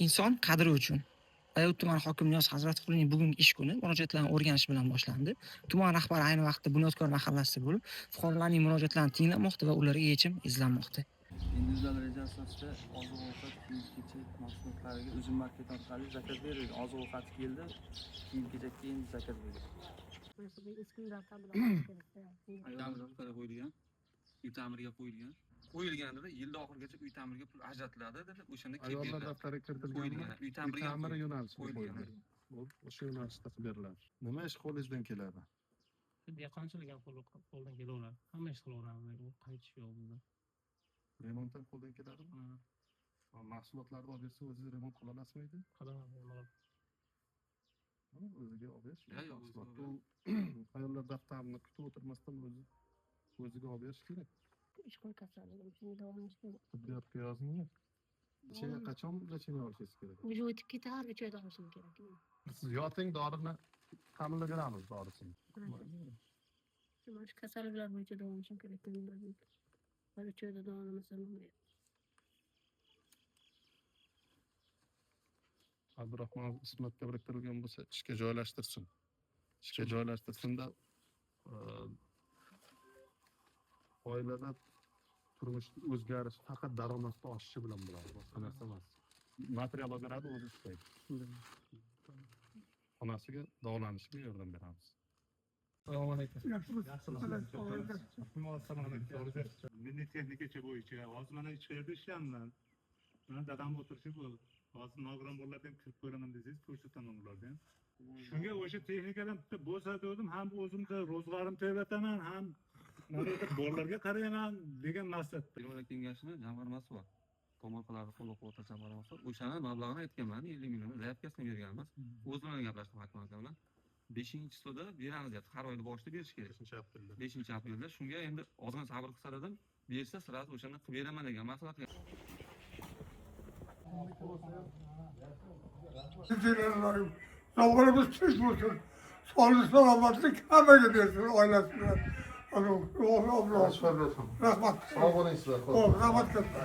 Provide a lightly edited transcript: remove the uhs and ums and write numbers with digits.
Inson qadri uchun. Bayovut tumani hokimi Niyoz Hazratqulining bugungi ish kuni murojaatlarni o'rganish bilan boshlandi. Tuman rahbari ayni vaqtda Bunyodkor mahallasida bo'lib, fuqarolarning murojaatlarini tinglamoqda va ularga yechim izlanmoqda. Individual reja asosida oziq-ovqat, kiyim-kechak mahsulotlariga Uzum market orqali zakaz berilgan. Oziq-ovqat keldi, kiyim-kechakka endi zakaz berildi. Eski uylar ta'mirlash kerak. Ta'mirga qo'yilgan, uy ta'miriga qo'yilgan. Qo'yilgan dedi, yilda oxirigacha uy ta'miriga pul ajratiladi dedi, o'shanda kelib Ayollar beriladi. daftariga kiritilganmi? Qo'yilgan. Uy Uy ta'miriga ta'miri yo'nalishida qo'yilgan. qo'yilgan. Bo'ldi, o'sha yo'nalishda qilib beriladi. Nima ish qo'lingizdan keladi? Dehqonchilik ham qo'ldan kelaveradi. Hamma ish qilaveramiz. U qaytish yo'q bizda. Remont ham qo'ldan keladimi? Mahsulotlarni olib bersa, o'zingiz remont qila olasizmi? Qilaman, bemalol. Ha, o'ziga olib berish. Ya, yo'q, o'ziga Mahsulotni u ayollar daftarini kutib o'tirmasdan o'zi o'ziga olib berish kerak. Ishqor kasalligim uchun davolanish kerak. Tibbiyotga yozingmi? Lechение qachon lechение olishingiz kerak? Уже o'tib ketdi, har 3 oyda olishim kerak. Siz yoting, dorini ta'minlab beramiz dorisini. Mana shu kasalliklar bo'yicha davolanishim kerak. Har 3 oyda davolamasam bo'lmaydi. Abdurahmonov Ismatga biriktirilgan bo'lsa, ishga joylashtirsin. Ishga joylashtirsinda, oilada turmush o'zgarish faqat daromadni oshishi bilan bo'ladi, boshqa narsa emas. Material olib beradi, o'zi ishlaydi. Onasiga davolanishiga yordam beramiz. Assalomu alaykum. Milliy texnikacha bo'yicha hozir mana hech qayerda ishlayapman. Mana dadam o'tirishi bu. Hozir nogiron bolalarni ham kirib ko'raman desangiz, ko'rsataman ularni ham. Shunga o'sha texnikadan bitta bo'lsa dedim, ham o'zimda ro'zg'orim tebrataman, ham mana yerda bolalarga qarayman degan maqsadda. Viloyat kengashini jamg'armasi bor. Tomorqalarni qo'llab-quvvatlash jamg'armasi bor. O'shani mablag'ini aytganman, 50 million заявкасini berganmiz. O'zi bilan gaplashdim hokim aka bilan. 5-chisoda beramiz deyapti. Har oyni boshida berish kerak. 5-aprelda. 5-aprelda shunga endi ozgina sabr qilsa dedim, bersa sразу o'shanda qilib beraman degan maslahat. Sog'lig'imiz tinch bo'lsin. Sog'lik salomatlik hammaga bersin, oilasi bilan. Rahmat. Sog' bo'ling sizlar. Xo'p, rahmat katta.